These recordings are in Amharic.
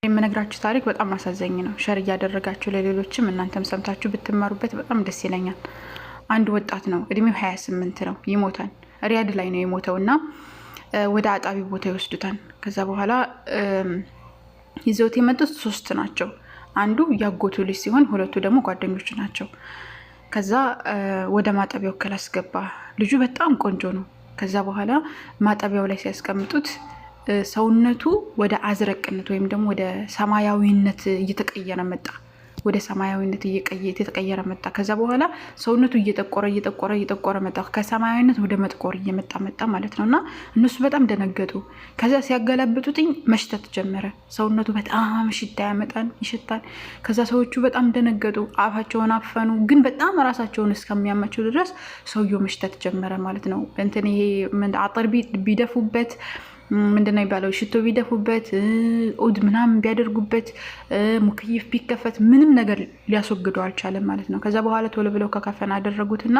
የምነግራችሁ ታሪክ በጣም አሳዛኝ ነው። Share እያደረጋችሁ ለሌሎችም እናንተም ሰምታችሁ ብትማሩበት በጣም ደስ ይለኛል። አንድ ወጣት ነው፣ እድሜው 28 ነው። ይሞታል። ሪያድ ላይ ነው የሞተው እና ወደ አጣቢ ቦታ ይወስዱታል። ከዛ በኋላ ይዘውት የመጡት ሶስት ናቸው። አንዱ ያጎቱ ልጅ ሲሆን ሁለቱ ደግሞ ጓደኞቹ ናቸው። ከዛ ወደ ማጠቢያው class ገባ። ልጁ በጣም ቆንጆ ነው። ከዛ በኋላ ማጠቢያው ላይ ሲያስቀምጡት ሰውነቱ ወደ አዝረቅነት ወይም ደግሞ ወደ ሰማያዊነት እየተቀየረ መጣ። ወደ ሰማያዊነት እየተቀየረ መጣ። ከዛ በኋላ ሰውነቱ እየጠቆረ እየጠቆረ እየጠቆረ መጣ። ከሰማያዊነት ወደ መጥቆር እየመጣ መጣ ማለት ነው። እና እነሱ በጣም ደነገጡ። ከዛ ሲያገላብጡትኝ መሽተት ጀመረ። ሰውነቱ በጣም ሽታ ያመጣል፣ ይሸታል። ከዛ ሰዎቹ በጣም ደነገጡ፣ አፋቸውን አፈኑ። ግን በጣም ራሳቸውን እስከሚያማቸው ድረስ ሰውየው መሽተት ጀመረ ማለት ነው። እንትን ይሄ አጥር ቢደፉበት፣ ምንድነው የሚባለው፣ ሽቶ ቢደፉበት፣ ኡድ ምናምን ቢያደርጉበት፣ مكيف ቢከፈት ምንም ነገር ሊያስወግደው አልቻለም ማለት ነው። ከዛ በኋላ ቶሎ ብለው ከከፈን አደረጉትና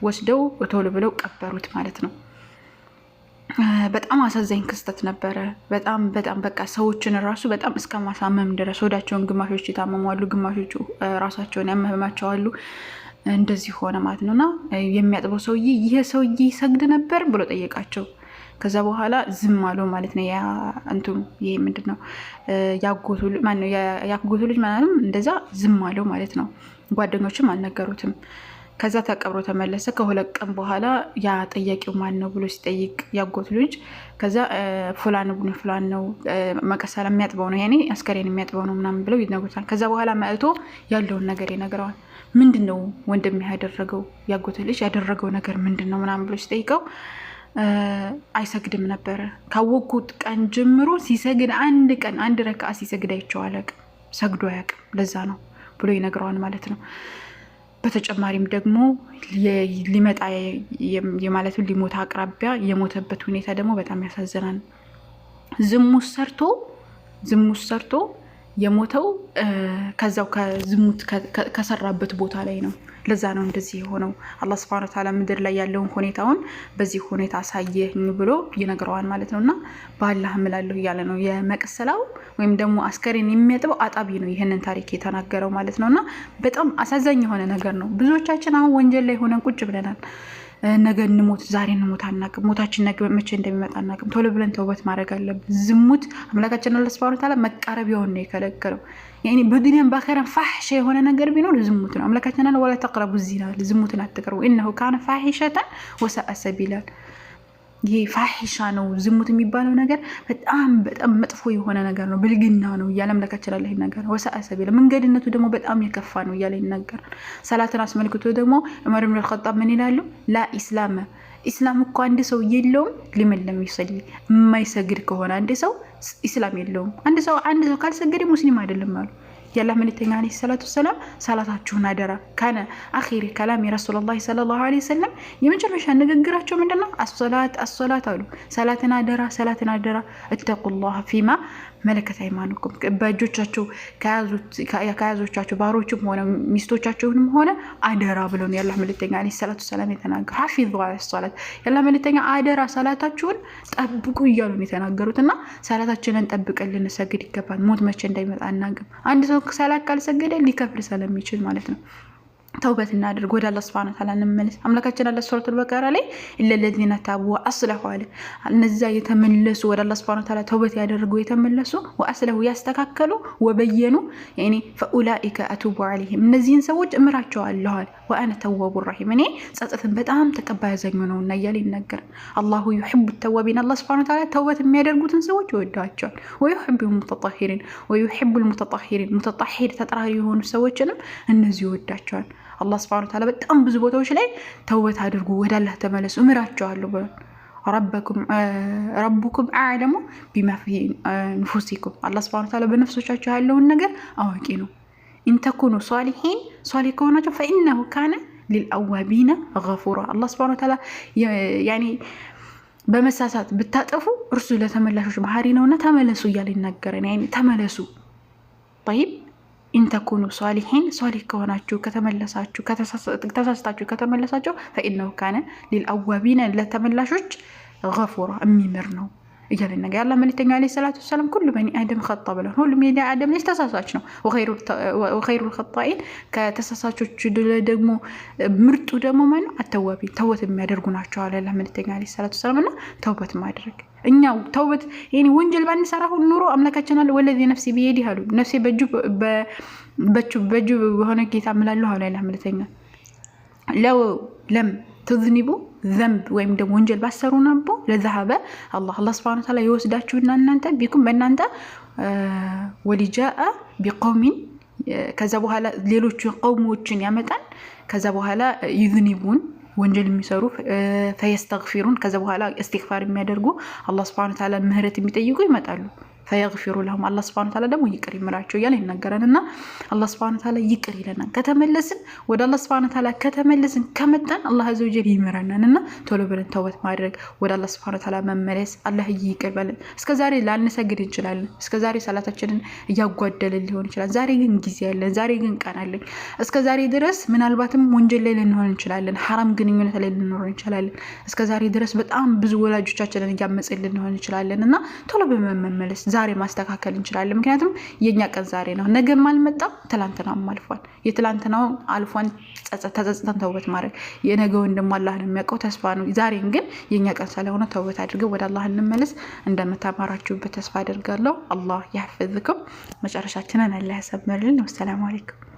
ወስደው ቶሎ ብለው ቀበሩት ማለት ነው። በጣም አሳዛኝ ክስተት ነበረ። በጣም በጣም በቃ ሰዎችን ራሱ በጣም እስከ ማሳመም ድረስ ሆዳቸውን ግማሾች የታመሟሉ፣ ግማሾቹ ራሳቸውን ያመማቸዋሉ። እንደዚህ ሆነ ማለት ነው። እና የሚያጥበው ሰውዬ ይህ ሰውዬ ይሰግድ ነበር ብሎ ጠየቃቸው። ከዛ በኋላ ዝም አሉ ማለት ነው። ያ እንትኑ ይሄ ምንድን ነው ያጎቱ ልጅ ማለትም እንደዛ ዝም አለው ማለት ነው። ጓደኞችም አልነገሩትም። ከዛ ተቀብሮ ተመለሰ። ከ2 ቀን በኋላ ያ ጠያቂው ማን ነው ብሎ ሲጠይቅ ያጎቱ ልጅ ከዛ فلان بن فلان ነው፣ መቀሰላ የሚያጥበው ነው፣ ያኔ አስከሬን የሚያጥበው ነው ምናምን ብለው ይነግሩታል። ከዛ በኋላ መጥቶ ያለውን ነገር ይነግረዋል። ምንድን ነው ወንድም ያደረገው፣ ያጎቱ ልጅ ያደረገው ነገር ምንድን ነው ምናምን ብሎ ሲጠይቀው አይሰግድም ነበረ። ካወቅኩት ቀን ጀምሮ ሲሰግድ አንድ ቀን አንድ ረክዓ ሲሰግድ አይቼው አላውቅም። ሰግዶ አያውቅም። ለዛ ነው ብሎ ይነግረዋል ማለት ነው። በተጨማሪም ደግሞ ሊመጣ የማለቱ ሊሞት አቅራቢያ የሞተበት ሁኔታ ደግሞ በጣም ያሳዝናል። ዝሙት ሰርቶ የሞተው ከዛው ከዝሙት ከሰራበት ቦታ ላይ ነው። ለዛ ነው እንደዚህ የሆነው። አላህ سبحانه وتعالى ምድር ላይ ያለውን ሁኔታውን በዚህ ሁኔታ አሳየኝ ብሎ ይነግረዋል ማለት ነው። እና በአላህ እምላለሁ እያለ ነው የመቅሰላው ወይም ደግሞ አስከሬን የሚያጥበው አጣቢ ነው ይህንን ታሪክ የተናገረው ማለት ነው። እና በጣም አሳዛኝ የሆነ ነገር ነው። ብዙዎቻችን አሁን ወንጀል ላይ ሆነን ቁጭ ብለናል። ነገ እንሞት ዛሬ እንሞት አናውቅም። ሞታችን ነገ መቼ እንደሚመጣ አናውቅም። ቶሎ ብለን ተውበት ማድረግ አለብን። ዝሙት አምላካችን አላህ سبحانه وتعالى መቃረቢያውን ነው የከለከለው። ያኔ በዱንያም በአኼራም فاحشة የሆነ ነገር ቢኖር ዝሙት ነው። አምላካችን አለ ولا تقربوا الزنا፣ ዝሙትን አትቅርቡ፣ إنه كان فاحشة وساء سبيلا። ይሄ فاحشة ነው። ዝሙት የሚባለው ነገር በጣም በጣም መጥፎ የሆነ ነገር ነው፣ ብልግና ነው እያለ አምላካችን አላህ ይናገራል። وساء سبيلا መንገድነቱ ደግሞ በጣም የከፋ ነው እያለ ይናገራል። ሰላትን አስመልክቶ ደግሞ ዑመር ብን አልኸጣብ ምን ይላሉ? لا إسلام፣ ኢስላም እኮ አንድ ሰው የለውም፣ لمن لم يصل፣ የማይሰግድ ከሆነ አንድ ሰው ኢስላም የለውም። አንድ ሰው ካልሰገደ ሙስሊም አይደለም አሉ። የአላህ መልእክተኛ عليه الصلاة والسلام ሰላታችሁን አደራ። كان آخر كلام رسول الله صلى الله عليه وسلم የመጨረሻ ንግግራቸው ምንድን ነው? الصلاة الصلاة አሉ። ሰላትን አደራ፣ ሰላትን አደራ። اتقوا الله فيما ملكت أيمانكم፣ በእጆቻቸው ከያዞቻቸው ባሮችም ሆነ ሚስቶቻቸውንም ሆነ አደራ ብለው ነው የአላህ መልእክተኛ عليه الصلاة والسلام የተናገሩ። حافظوا على الصلاة፣ የአላህ መልእክተኛ አደራ ሰላታችሁን ጠብቁ እያሉ ነው የተናገሩት። እና ሰላታችንን ጠብቀን ልንሰግድ ይገባል። ሞት መቼ እንዳይመጣ አናውቅም። አንድ ሰው ሰላት ካልሰገደ ሊከፍር ስለሚችል ማለት ነው። ተውበት እናድርግ፣ ወደ አላህ سبحانه وتعالى እንመለስ። አምላካችን አላህ ሱረቱል በቀራ ላይ إلا الذين تابوا وأصلحوا አለ። እነዚያ የተመለሱ፣ ወደ አላህ سبحانه وتعالى ተውበት ያደረጉ፣ የተመለሱ፣ وأصلحوا ያስተካከሉ፣ وبينوا يعني فأولئك أتوب عليهم እነዚህን ሰዎች እምራቸዋለሁ አለ። وأنا التواب الرحيم እኔ ጸጸትን በጣም ተቀባይ አዛኙ ነውና እያለ ይናገራል። الله يحب التوابين አላህ سبحانه وتعالى ተውበት የሚያደርጉትን ሰዎች ይወዳቸዋል። ويحب المتطهرين ويحب المتطهرين متطهر ተጠራሪ የሆኑ ሰዎችንም እነዚህ ይወዳቸዋል። አላህ سبحانه وتعالى በጣም ብዙ ቦታዎች ላይ ተውበት አድርጉ፣ ወደ አላህ ተመለሱ፣ እምራቸዋለሁ ብሏል። ربكم أعلم بما في نفوسكم አላህ سبحانه وتعالى በነፍሶቻቸው ያለውን ነገር አዋቂ ነው። إن تكونوا صالحين ሷሊህ ከሆናቸው فإنه كان للأوابين غفورا አላህ سبحانه وتعالى يعني በመሳሳት ብታጠፉ እርሱ ለተመላሾች መሀሪ ነውና ተመለሱ እያለ ይናገረን። يعني ተመለሱ። طيب إن تكونوا صالحين ሷሊህ ከሆናችሁ፣ ከተመለሳችሁ፣ ተሳስታችሁ ከተመለሳችሁ فإنه كان للأوابين ለተመላሾች غفورا የሚምር ነው። እያለ ነገር የአላህ መልእክተኛ ዓለይሂ ሰላቱ ወሰላም ኩሉ በኒ አደም ኸጣ ብለን፣ ሁሉም የአደም ልጅ ተሳሳች ነው። ወኸይሩል ኸጣኢን ከተሳሳቾች ደግሞ ምርጡ ደግሞ ማነው? አተዋቢ ተውበት የሚያደርጉ ናቸው አለ የአላህ መልእክተኛ ዓለይሂ ሰላቱ ወሰላም። እና ተውበት ማድረግ፣ እኛ ተውበት ይሄን ወንጀል ባንሰራ ሁን ኑሮ አምላካችን አለ ወለዚ ነፍሲ ቢየዲህ አሉ፣ ነፍሴ በእጁ በሆነ ጌታ እምላለሁ አሉ የአላህ መልእክተኛ፣ ለው ለም ትዝኒቡ ዘንብ ወይም ደግሞ ወንጀል ባሰሩ ነቦ ለዛሀበ አላህ ስብሐነ ወተዓላ የወስዳችሁና እናንተ ቢኩም በእናንተ ወሊጃአ ቢቀውሚን፣ ከዛ በኋላ ሌሎቹ ቀውሞችን ያመጣል። ከዛ በኋላ ዩዝኒቡን ወንጀል የሚሰሩ፣ ፈየስተግፊሩን ከዛ በኋላ እስትግፋር የሚያደርጉ፣ አላህ ስብሐነ ወተዓላ ምህረት የሚጠይቁ ይመጣሉ። ፈየግፊሩ ለሁም አላህ ስብሐነ ወተዓላ ደግሞ ይቅር ይምላቸው እያለ ይናገራል። እና አላህ ስብሐነ ወተዓላ ይቅር ይለናል። ከተመለስን ወደ አላህ ስብሐነ ወተዓላ ከተመለስን ከመጣን አላህ አዘወጀል ይምረናል። እና ቶሎ ብለን ተውበት ማድረግ፣ ወደ አላህ ስብሐነ ወተዓላ መመለስ፣ አላህ ይቅር በለን። እስከ ዛሬ ላንሰግድ እንችላለን። እስከ ዛሬ ሰላታችንን እያጓደልን ሊሆን ይችላል። ዛሬ ግን ጊዜ አለን። ዛሬ ግን ቀን አለን። እስከ ዛሬ ድረስ ምናልባትም ወንጀል ላይ ልንሆን እንችላለን። ሐራም ግንኙነት ላይ ልንኖር እንችላለን። እስከ ዛሬ ድረስ በጣም ብዙ ወላጆቻችንን እያመፅን ልንሆን እንችላለን። እና ቶሎ በመመለስ ዛሬ ማስተካከል እንችላለን። ምክንያቱም የእኛ ቀን ዛሬ ነው። ነገም አልመጣም፣ ትላንትናም አልፏል። የትላንትናውን አልፏን ተጸጽተን ተውበት ማድረግ፣ የነገውን ደግሞ አላህ ነው የሚያውቀው፣ ተስፋ ነው። ዛሬን ግን የእኛ ቀን ስለሆነ ተውበት አድርገን ወደ አላህ እንመለስ። እንደምታማራችሁበት ተስፋ አደርጋለሁ። አላህ ያሕፍዝኩም። መጨረሻችንን አላህ ያሰምርልን። ወሰላሙ አለይኩም።